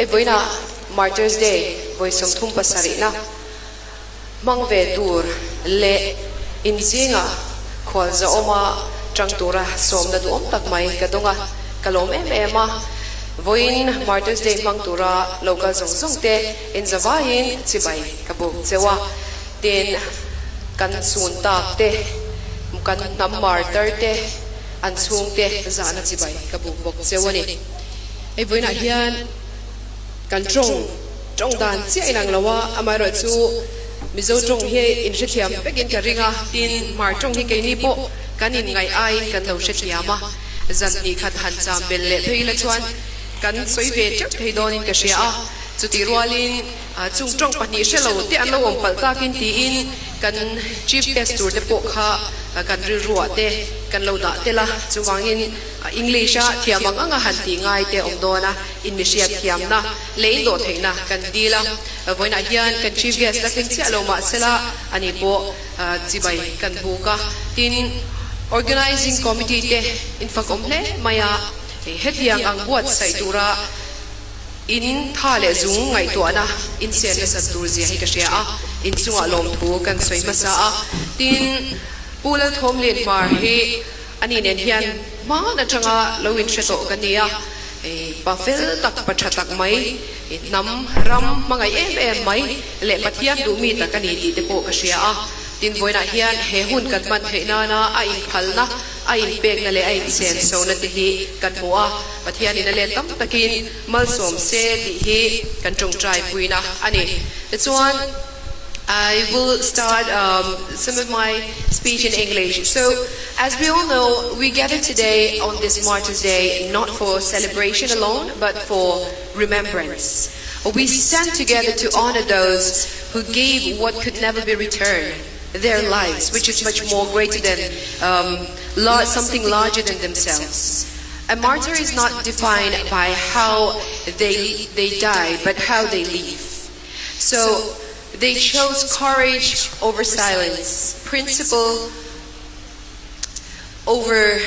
Hei vawiinah Martyrs Day vawi 37 na hmang ve tur leh inzingah khualzahawma tang tura sawmna duhawm tak mai ka dawng a, ka lawm em em a. Vawiin Martyrs Day hmang tura lo kal zawng zawng te inzavaiin chibai ka buk cheu a, tin kan chhun tak te, kan hnam martyr te, an chhungte zahna chibai ka buk bawk cheu a ni. Hei vawiinah hian kan tawng tawng dan chiah inang lo a, amaherawh chu Mizo tawng hi inhrethiam vekin ka ring a, tin Hmar tawng hi keini pawh kan inngaih aiin kan lo hrethiam a, zan hnih khat han cham belh leh phei ila chuan kan sawi ve teuh thei dawnin ka hria a, chutih rualin chung tawng pahnih hre lo te an lo awm palh takin tiin kan Chief Guest tur te pawh kha kan rilruah te kan lo dah tel a, chuvangin English a thiam ang anga han tih ngai te awm dawn a, inmihriat thiamna leh indawh theihna kan dil a. Vawiinah hian kan Chief Guest la thleng chiah lo mah sela ani pawh chibai kan buk a. Tin, Organising Committee te infak awm hle mai a, hetiang ang buatsaih tura in tha leh zung ngaihtuahna insiam nasat tur zia hi ka hria a, inchungah lawmthu kan sawi hmasa a. Tin, Pu Lalthawmlian Hmar hi Ani nen hian hman atanga lo inhre tawh ka nia, pa fel tak, pa tha tak mai, hnam ram hmangaih em em mai leh Pathian duhmi tak a ni tih te pawh ka hria a. Tin, vawiinah hian he hun kan hman theih nana a inphalna, a inpekna leh a inchensona te hi kan hmu a, Pathianin a let tam takin malsawm se tih hi kan tawngtai puina a ni. Tichuan. I will start um, some of my speech in English. So, as we all know, we gather today on this Martyrs' Day not for celebration alone, but for remembrance. We stand together to honor those who gave what could never be returned, their lives, which is much more greater than um, something larger than themselves. A martyr is not defined by how they, they die, but how they live. So they chose courage over silence, principle over,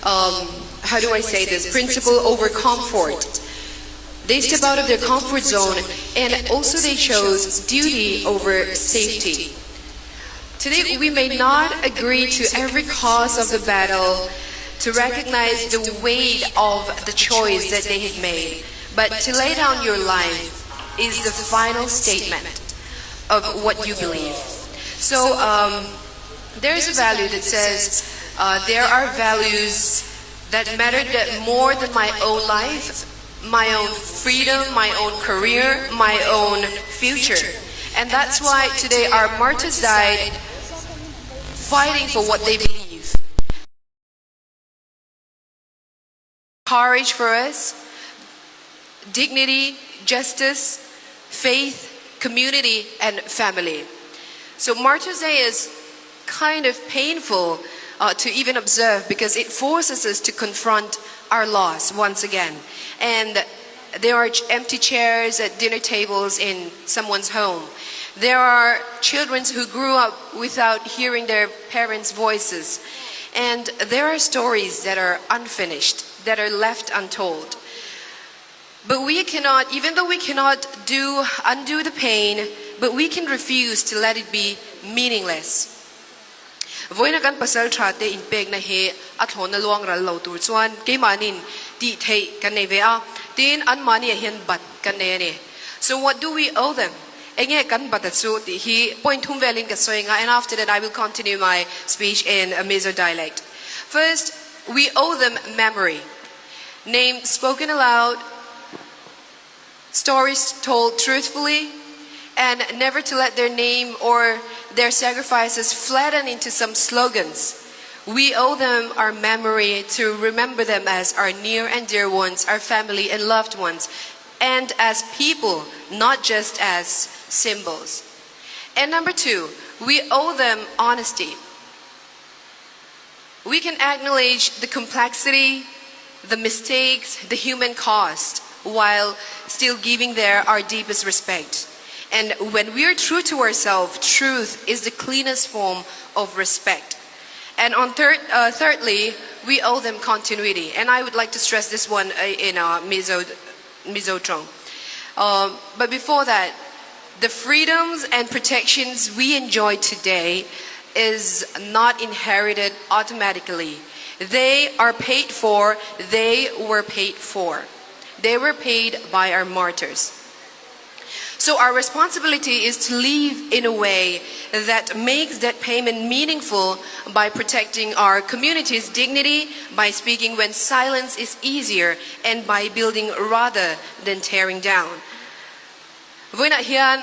um, how do I say this? Principle over comfort. They step out of their comfort zone and also they chose duty over safety. Today we may not agree to every cause of the battle to recognize the weight of the choice that they had made, but to lay down your life is the final statement of what you believe. So um, there is a value that says uh, there are values that matter that more than my own life, my own freedom, my own career, my own future. And that's why today our martyrs died fighting for what they believe. Courage for us, dignity, justice, faith, community, and family. So Martyrs Day is kind of painful uh, to even observe because it forces us to confront our loss once again. And there are empty chairs at dinner tables in someone's home. There are children who grew up without hearing their parents' voices. And there are stories that are unfinished, that are left untold. But we cannot, even though we cannot do undo the pain, but we can refuse to let it be meaningless. Vawiina kan pasaltha te inpekna hi a thlawna luang ral lo tur chuan keimahnin tih theih kan nei ve a, tin anmahniah hian bat kan nei a ni. So what do we owe them? Enge kan bat a chu tih hi point thum velin ka sawi anga and after that I will continue my speech in a Mizo dialect. First, we owe them memory. Name spoken aloud, stories told truthfully, and never to let their name or their sacrifices flatten into some slogans. We owe them our memory to remember them as our near and dear ones, our family and loved ones, and as people, not just as symbols. And number two, we owe them honesty. We can acknowledge the complexity, the mistakes, the human cost, while still giving there our deepest respect. And when we are true to ourselves, truth is the cleanest form of respect. And on third, uh, thirdly, we owe them continuity. And I would like to stress this one uh, in a Mizo Mizo tawng. But before that, the freedoms and protections we enjoy today is not inherited automatically. They are paid for, they were paid for. They were paid by our martyrs. So our responsibility is to live in a way that makes that payment meaningful by protecting our community's dignity, by speaking when silence is easier, and by building rather than tearing down. Vawiinah hian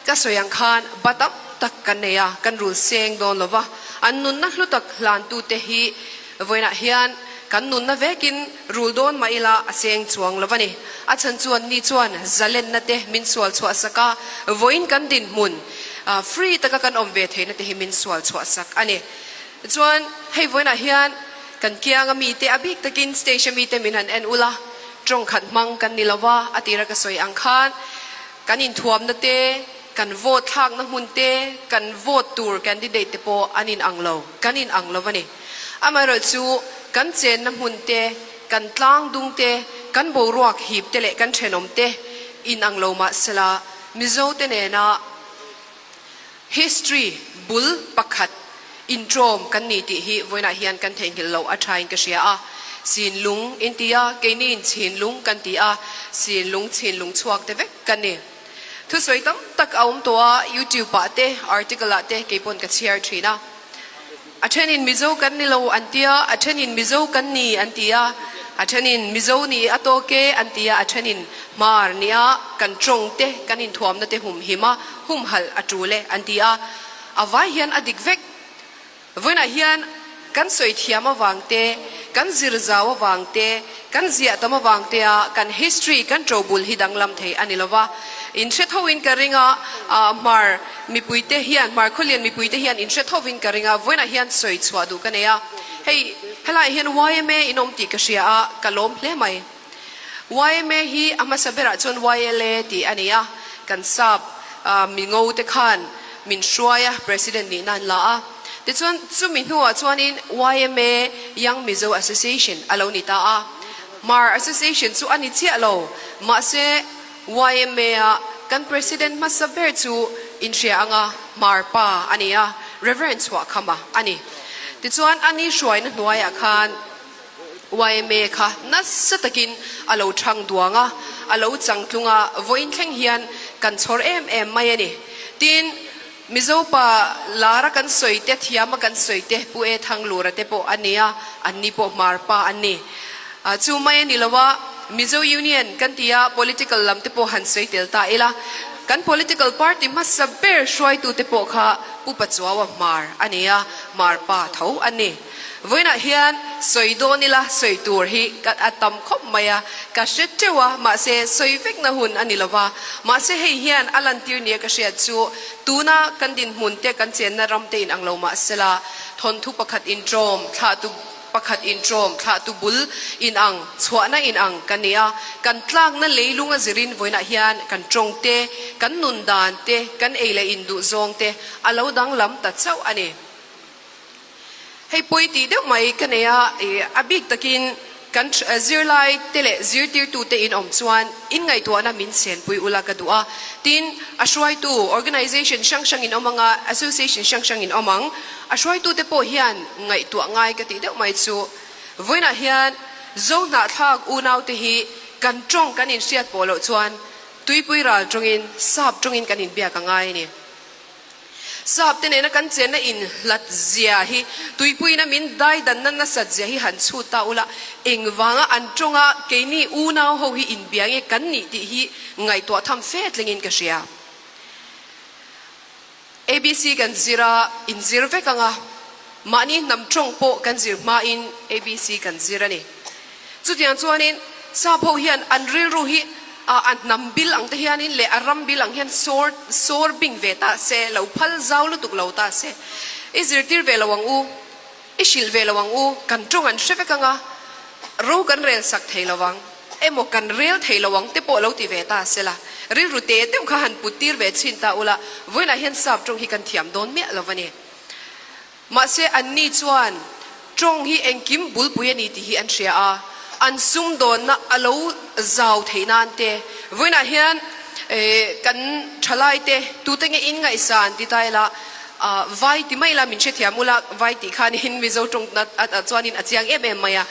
ka sawi ang khan ba tam tak kan nei a, kan rul seng dawn lo va, an nunna hlu tak hlantute hi vawiinah hian kan nunna vekin rul dawn mah ila a seng chuang lo va ni. A chhan chuan ni chuan zalenna te min sual chhuah sak a, vawiin kan dinhmun free taka kan awm ve theihna te hi min sual chhuah sak a ni. Chuan hei vawiinah hian kan kianga mite a bik takin stage a mite min han en ula, tawng khat hmang kan ni lova a tira ka sawi ang khan kan inthuamna te, kan vote thlakna hmun te, kan vote tur candidate te pawh an in ang lo, kan in ang lo a ni. Amaherawhchu kan chenna hmun te, kan tlang dung te, kan boruak hip te leh kan thenawm te in ang lo mahsela Mizo te nena History bul pakhat intrawm kan ni tih hi vawiinah hian kan theihnghilh loh a thain ka hria a. Sinlung in ti a, keiniin chhinlung kan ti a, sinlung chhinlung chhuak te vek kan ni. Thusawi tam tak a awm tawh a, YouTube ah te, article ah te keipawn ka chhiar thin a. A thenin Mizo kan ni lo an ti a, a thenin Mizo kan ni an ti a, a thenin Mizo ni a tawk e an ti a, a thenin Hmar nia kan tawng te kan inthuamna te humhim a, humhalh a tul e an ti a, a vai hian a dik vek. Vawiinah hian kan sawi thiam avang te, kan zir zau avang te, kan ziah tam avang te a kan history, kan ṭobul hi danglam thei a ni lo va. Inhre tho in ka ring a, Hmar mipuite hian, Hmar khawlian mipuite hian inhre tho in ka ring a, vawiinah hian sawi chhuah duh ka nei a. Hei, helaiah hian yma in awm tih ka hria a, ka lawm hle mai. Yma hi a hmasa berah chuan YLA tih a ni a, kan sap mingo te khan min hruai a, President nihna an la a. Tichuan, chumi hnuah chuanin yma Young Mizo Association a lo ni ta a. Hmar Association chu a ni chiah lo, mahse yma-a kan President hmasa ber chu inhria anga Hmar pa a ni a, Reverend Chhuahkhama a ni. Tichuan, a ni hruaina hnuaiah khan Yma kha nasa takin a lo chhang duang a, a lo chang tlung a, vawiin thleng hian kan chhawr em em mai a ni. Tin, Mizo pa lara kan sawi te, thiama kan sawi te, Pu E Thanglura te pawh a ni a, anni pawh Hmar pa an ni. Chu mai a ni lo a, Mizo Union kan ti a, political lam te pawh han sawi tel ta ila, kan political party hmasa ber hruaitu te pawh kha Pu Pachuaua Hmar a ni a, Hmar pa tho an ni. Vawiinah hian sawi dawn ila sawi tur hi ka a tam khawp mai a, ka hre teuh a, mahse sawi vekna hun a ni lo va. Mahse hei hian a lantir nia ka hriat chu tuna kan dinhmun te kan chenna ram te inang lo mahsela thawnthu pakhat intawm, thlahtu pakhat intawm, thlahtu bul inang, chhuahna inang kan ni a, kan tlakna leilung a zirin vawiinah hian kan tawng te, kan nun dan te, kan ei leh induh zawng te a lo danglam ta chauh a ni. Hei pawi tih deuh mai ka nei a, a bik takin kan zirlai te leh zirtirtute in awm chuan in ngaihtuahna min chenpui ula ka duh a. Tin, a hruaitu organisation hrang hrang in awm ang a, association hrang hrang in awm ang. A hruaitute pawh hian ngaihtuah ngai ka tih deuh mai chu vawiinah hian Zohnahthlak unaute hi kan tawng kan inhriat pawh loh chuan tuipui ral tawngin sap tawngin kan inbiak a ngai a ni. Sap te nena kan chenna in hlat zia hi, tuipuiin a min daidanna nasat zia hi han chhut ta ula, engvanga an tawnga keini unau ho hi inbia nge kan nih tih hi ngaihtuah tham fe tlingin ka hria. ABC kan zir a, inzir vek anga mahni hnam tawng pawh kan zir hmain ABC kan zir a ni. Chutiang chuanin sap ho hian an rilru hi a hnam bil ang te hianin leh a ram bil ang hian sawr sawr bing ve ta se, lo phal zau lutuk lo ta se. I zirtir ve lo ang u, i hrilh ve lo ang u, kan tawng an hre vek ang a, ro kan rel sak thei lo ang, emaw kan rel thei lo ang te pawh lo ti ve ta se la, rilru te deuh kha han put tir ve chhin ta ula, vawiinah hian sap tawng hi kan thiam dawn miah lo a ni. Mahse, anni chuan tawng hi engkim bulpui a ni tih hi an hria a. an sumdawnna a lo zau theih nan te, vawiinah hian kan thalai te tute nge in ngaihsan ti ta ila, vai ti mai ila min hrethiam ula, vai tih khanin Mizo tawng chuanin a chiang em em mai a,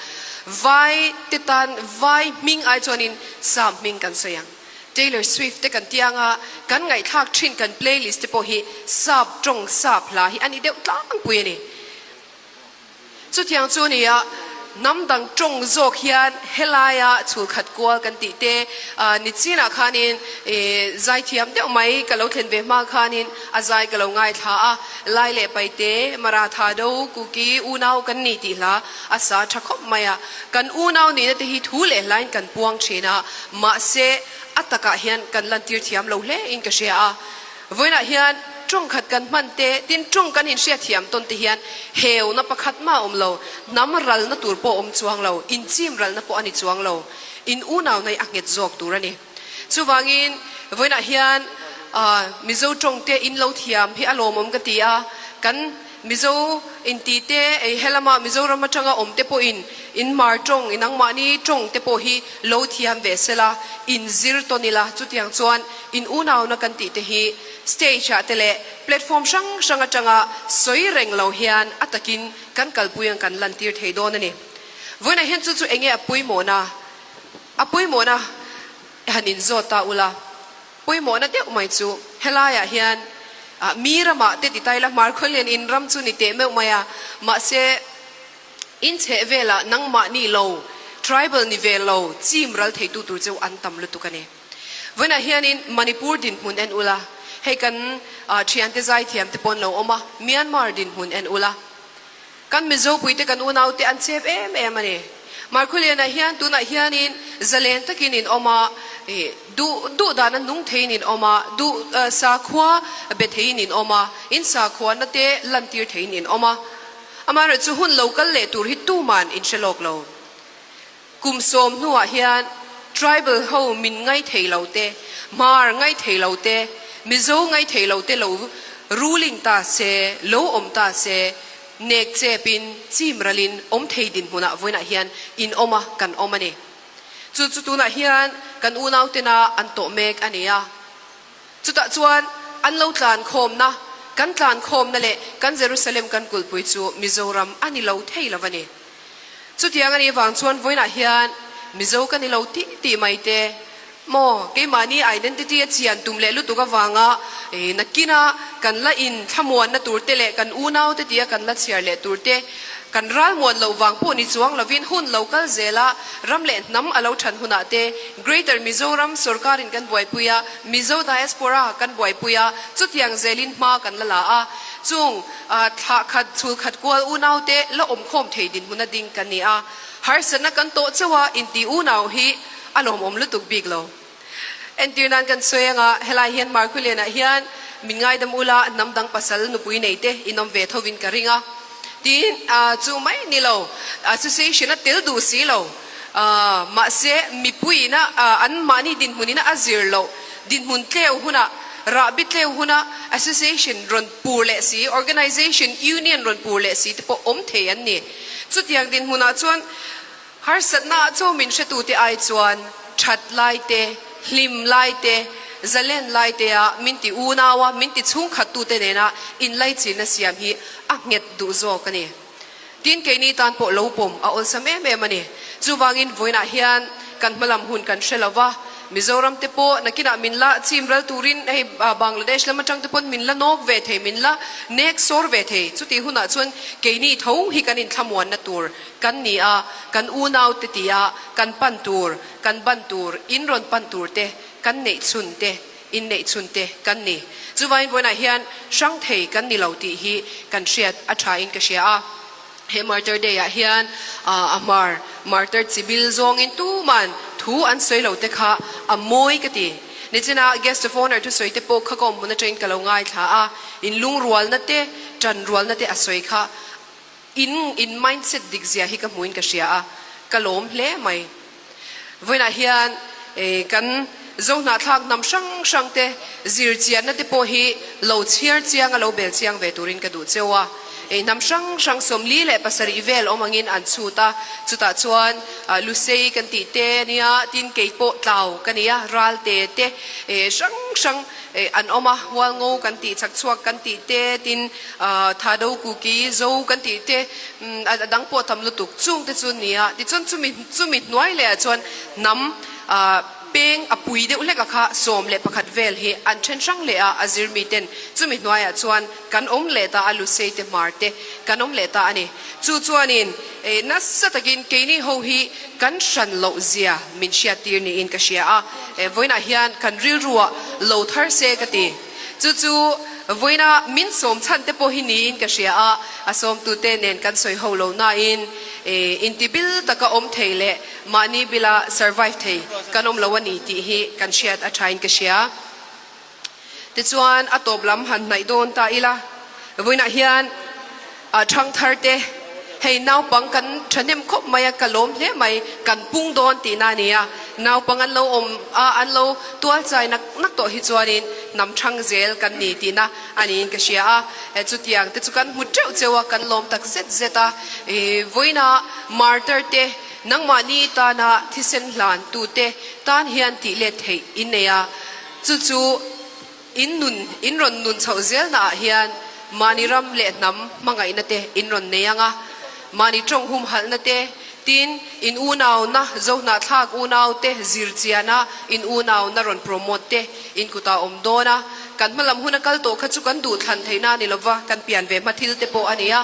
vai te tan vai hming ai chuanin Sam hming kan sawi ang. Taylor Swift te kan tiang a, kan ngaihthlak thin kan playlist te pawh hi sap tawng sap hla hi a ni deuh tlangpui a ni. Chutiang chu nia, hnam dang tawng zawk hian helaia chhulkhat kual kan tih te ni chinah khanin zaithiam deuh mai ka lo thlen ve hma khanin a zai ka lo ngaithla a, Lai leh Paite, Maratha do, Kuki, unau kan ni tih hla a sa tha khawp mai a. Kan unau nihna te hi thu leh hlain kan puang thin a, mahse a takah hian kan lantir thiam lo hle in ka hria a. Vawiinah hian tawng khat kan hman te, tin tawng kan inhriat thiam tawn te hian heuna pakhat mah a awm lo, hnam ralna tur pawh a awm chuang lo, inchim ralna pawh a ni chuang lo, in unauna hi a nghet zawk tur a ni. Chuvangin vawiinah hian Mizo tawng te in lo thiam hi a lawmawm ka ti a, kan Mizo inti te ei helama Mizoram atanga awm te pawhin in mar tawng, in angmahni tawng te pawh hi lo thiam ve sela, in zir tawn ila, chutiang chuan in unauna kan tih te hi stage ah te leh platform hrang hrang atanga sawi reng lo hian a takin kan kalpui ang kan lantir thei dawn a ni. Vawiinah hian chu chu enge a pawimawhna? A pawimawhna han inzawt ta ula. Pawimawhna deuh mai chu helaiah hian mi ramah te ti ta ila Hmarkhawlien in ram chu ni teh meuh mai a, mahse in chheh velah nangmahni lo tribal ni ve lo chim ral theitu tur cheu an tam lutuk a ni. Vawiinah hianin Manipur dinhmun en ula, hei kan thiante zaithiam te pawh an lo awm a, Myanmar dinhmun en ula, Kan Mizopuite kan unaute an chep em em a ni. Markhuliana hian tunah hianin zalen takin in awm a, duh duh dana nung theiin in awm a, duh sakhua be theiin in awm a, in sakhuana te lantir theiin in awm a. Amaherawhchu hun lo kal leh tur hi tuman in hre lawk lo. Kum sawm hnuah hian tribal ho min ngai thei lo te, Hmar ngai thei lo te, Mizo ngai thei lo te lo ruling ta se, lo awm ta se, nek chepin, chim ralin awm thei dinhmunah vawiinah hian in awm a, kan awm a ni. Chu chu tunah hian kan unau tena an tawh mek a ni a. Chutah chuan an lo tlankhawmna, kan tlankhawmna leh kan Jerusalem kan kulhpui chu Mizoram a ni lo thei lo a ni. Chutiang a nih vang chuan vawiinah hian Mizo ka ni lo tih tih mai te maw keimahni identity a chian tum leh lutuk avanga nakina kan la in thlamuanna tur te leh kan unau te tia kan la chhiar leh tur te kan ralmuan loh vang pawh ni chuang lovin hun lo kal zel a ram leh hnam a lo than hunah te Greater Mizoram sorkarin kan buaipui a Mizo diaspora kan buaipui a chutiang zelin hma kan la la a chung Thlah khat, chhul khat kual unaute la awmkhawm thei dinhmun a ding kan ni a, harsatna kan tawh chauh a inti unau hi a lawmawm lutuk bik lo. Entir nan kan sawi anga helai hian Markhulianah hian min ngaidam ula hnam dang pasal nupui nei te in awm ve thovin ka ring a, tiin chu mai ni lo association a tel duh si lo. Mahse mipuiina anmahni dinhmunina a zir loh dinhmun tleu hunah rahbi tleu huna association rawn pur leh si, organization, union rawn pur leh si te pawh awm thei an ni. Chutiang dinhmunah chuan harsatna ah chaw min hretute ai chuan that lai te, hlim lai te, zalen lai te a min ti unau a, min ti chhungkhattute nena inlaichinna siam hi a nghet duh zawk a ni. Tin, keini tan pawh lo pawm a awlsam em em a ni. Chuvangin vawiinah hian kan hmalam hun kan hre lo va, Mizoram te pawh nakinah min la chim ral turin hei Bangladesh lam atang te pawn min la nawk ve thei, min la nek sawr ve thei. Chutih hunah chuan keini tho hi kan inthlamuanna tur kan ni a, kan unau te tia kan pan tur, kan ban tur, in rawn pan tur te kan neih chhun te inneih chhun te kan ni. Chuvain vawiinah hian hrang thei kan ni lo tih hi kan hriat a tha in ka hria a. He Martyr Day ah hian a hmar Martyr chibil zawngin tuman thu an sawi lo te kha a mawi ka ti. Nichina Guest of Honour thusawi te pawh kha ka awm hmun atangin ka lo ngaithla a, inlungrualna te, tanrualna te a sawi kha in in mindset dik zia hi ka hmuin ka hria a, ka lawm hle mai. Vawiinah hian kan Zohnahthlak hnam hrang hrang te zir chianna te pawh hi lo chhiar chiang a lo bel chiang ve turin ka duh cheu a. Hnam hrang hrang 47 vel awm angin an chhut a, chutah chuan Lusei kan tih te a nia, tin kei pawh Tlau ka ni a, Ralte te hrang hrang an awm a, Hualngo kan tih, Chhakchhuak kan tih te, tin Thado Kuki, Zo kan tih te, a dang pawh tam lutuk chung te chu a ni a. Tichuan chumi chumi hnuai leh ah chuan hnam peng a pui deuh hlek a kha 11 vel hi an then hrang leh a, a zir mi ten chumi hnuai ah chuan kan awm leh ta a, Lusei te Hmar te kan awm leh ta a ni. Chu chuanin nasa takin keini ho hi kan hran loh zia min hriat tir niin ka hria a, vawiinah hian kan rilruah lo thar se ka ti. Chu chu vawiina min sawm chhan te pawh hi niin ka hria a, a sawmtute nen kan sawi ho lo nain intibil taka awm thei leh mahni bila survive thei kan awm lo a ni tih hi kan hriat a thain ka hria. Tichuan a tawp lam han hnaih dawn ta ila, vawiinah hian Thangthar te, hei naupang kan thahnem khawp mai a, ka lawm hle mai, kan pung dawn tihna a ni a, naupang an lo awm a, an lo tual chai nak nak tawh hi chuanin hnam thang zel kan ni tihna a niin ka hria a, chutiang te chu kan hmu teuh cheu a, kan lawm tak zet zet a, vawiina martyr te nangmahni tana thisen hlan tute tan hian tih let theih in nei a, chu chu. In nun, in rawn nun chhoh zelna ah hian mahni ram leh hnam hmangaihna te in rawn nei ang a, mahni tawng humhalhna te, tin, in unauna, Zohnahthlak unau te zir chiana in unauna rawn promote te in kutah awm dawn a. Kan hmalam huna kal tawh kha chu kan duh thlan theihna a ni lova, kan pian ve hma thil te pawh a ni a.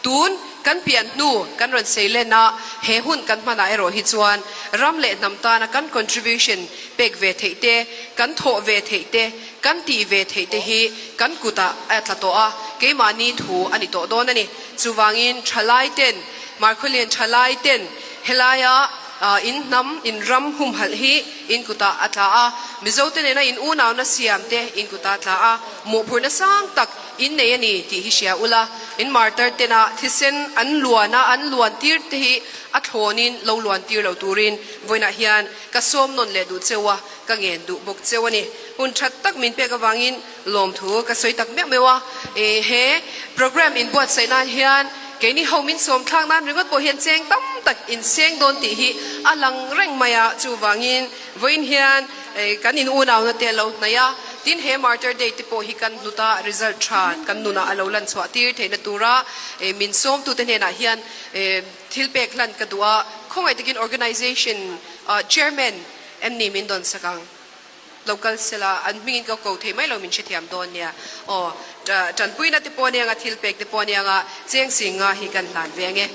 Tun kan pian hnu kan rawn sei len a, he hun kan hmanah erawh hi chuan ram leh hnam tana kan contribution Pek ve theih te, kan thawh ve theih te, kan tih ve theih te hi kan kutah a tla tawh a, keimahni thu a ni tawh dawn a ni. Chuvangin thalai ten, Markhawlian thalai ten helaia in hnam, in ram humhalh hi in kutah a tla a, Mizote nena in unauna siam te in kutah a tla a, mawhphurhna sang tak in nei a ni tih hi hria ula, in martar tena thisen an luan a, an luan tir te hi a thlawnin lo luan tir lo turin vawiinah hian Ka sawm nawn leh duh cheu a, ka ngen duh bawk cheu a ni. Hun that tak min pek avangin lawmthu ka sawi tak meuh meuh a. He programme inbuatsaih nan hian keini ho min sawm thlak nan ringawt pawh hian cheng tam tak inseng dawn tih hi a lang reng mai a. Chuvangin vawiin hian kan in unauna te a lo hnaih a, tin he Martyr Day te pawh hi kan hlut a, result tha kan nunah a lo lan chhuah tir theihna tura min sawmtute hnenah hian Thil pek hlan ka duh a, khawngaih takin Organization Chairman em ni min dawn sak ang? Lo kal sela, an hmingin ka ko thei mai lo min hrethiam dawn nia. Aw, tanpuina te pawh aniang a, thil pek te pawh aniang a, cheng sing nga hi kan hlan ve ange.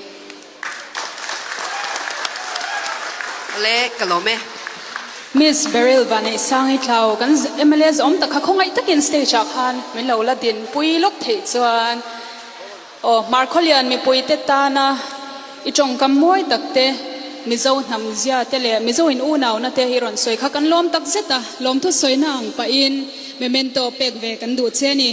Awle, ka lawm e. Miss Beryl Vaneihsangi Tlau, kan mla zawm tak kha khawngaih takin stage ah khan min lo la dinpui lawk theih chuan. Aw, Hmarkhawlian mipuite tana i tawngkam mawi tak te, Mizo hnam zia te leh Mizo in unauna te i rawn sawi kha kan lawm tak zet a, lawmthu sawina ang pahin memento pek ve kan duh che a ni.